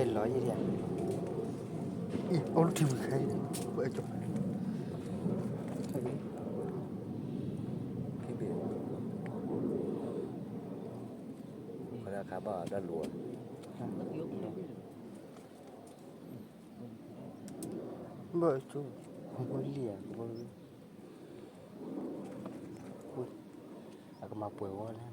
လီၤယဲၢ်, အံၤ အိၣ်လၢထံဝံၤခဲအံၤ, ဘၣ်အဲၣ်ကၠီ, ဖံဘ့ၣ်, ခီဒၣ်ခါဘၣ်ဒၣ်လိၤ, ဘၣ်အဲၣ်ကၠီ, ဘၣ်လံဧါ, အကမၤပှဲၤဝဲလဲၣ်.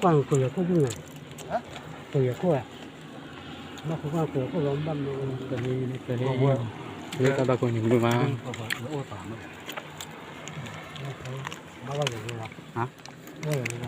ကွၢ်ကွၢ် ကိးယၤခိၣ်ပူၤန့ၣ်, ကိးယၤခိၣ်ဧါ, ဘၣ်ခိၣ်ကွၢ် ကိးယၤခိၣ်လီၤ ဘၣ်မနုၤ, တၢ်ဘၣ်ကိးန့ၣ်မနုၤမး, ဘၣ်ဘၣ်ယၤန့ၣ်လီၤ, ဘၣ်ယၤန့ၣ်လီၤ.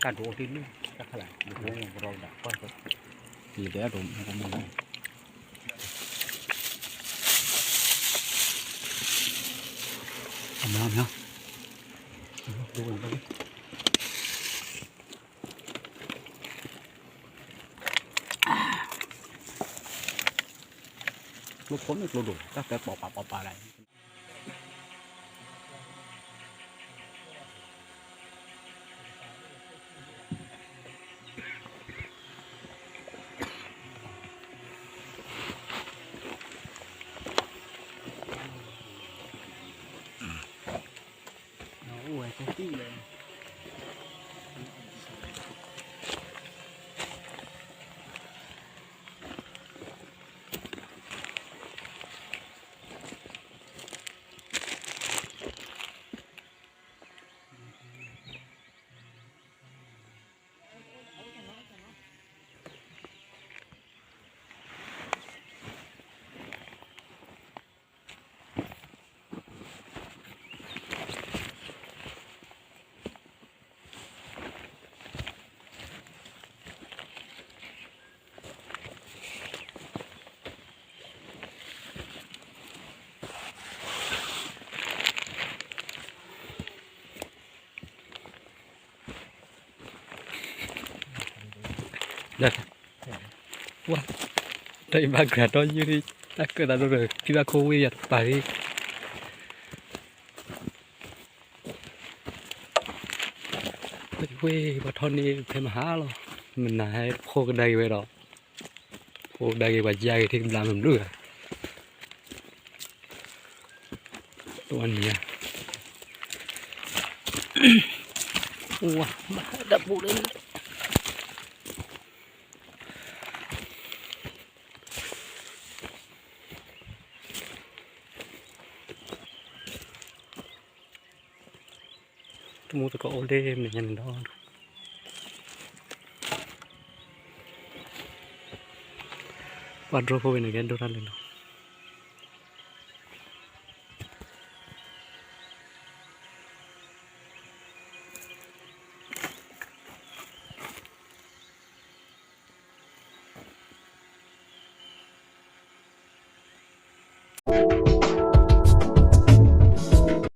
တၢ်ဒိးအိၣ်တ့ၢ်လံ, တၢ်ခါလၢ်, ဒိးအိၣ်မ့ၢ်ကရီကဒၣ်ကွၢ်, ယဒဲးဒိးမ့ၢ်ကမ့ၢ်, အမ့ၢ်မ့ၢ်, ဒိးဝဲ, ကျိဖိန့ၣ်ကျိဒိၣ်, တၢ်တဲပီၤပၤပီၤပၤလၢ ဝါ, တၢ်အံၤဘၣ်ကြၢးဒီးယုၢ်, တၢ်ကၢၣ်သးဒိၣ်ဒီး ထံဘၣ်ခိၣ်ဝ့ၢ်ယၤတပၤဂ့ၤ, ဝ့ၢ်ပှၤထီၣ်န့ၢ်ဖဲမဟါလီၤ, မနၤဟဲဖိကဒါက့ၤဝဲဒီး, ဖိကဒါက့ၤပှၤယါက့ၤထံတဘျါမ့ၢ်ဘျုးဧါ, တဝဲနံၤဧါ, ဝါ, ဘၣ်တၢ်ပူၤလၢ တမူသကိးအိၣ်ဒ့မဲာ်ညါန့ၣ်ဒီး, ပှၤဒြိဖိဝဲန့ၣ်ကဲဒိၣ်တၢ်လၢလီၤ.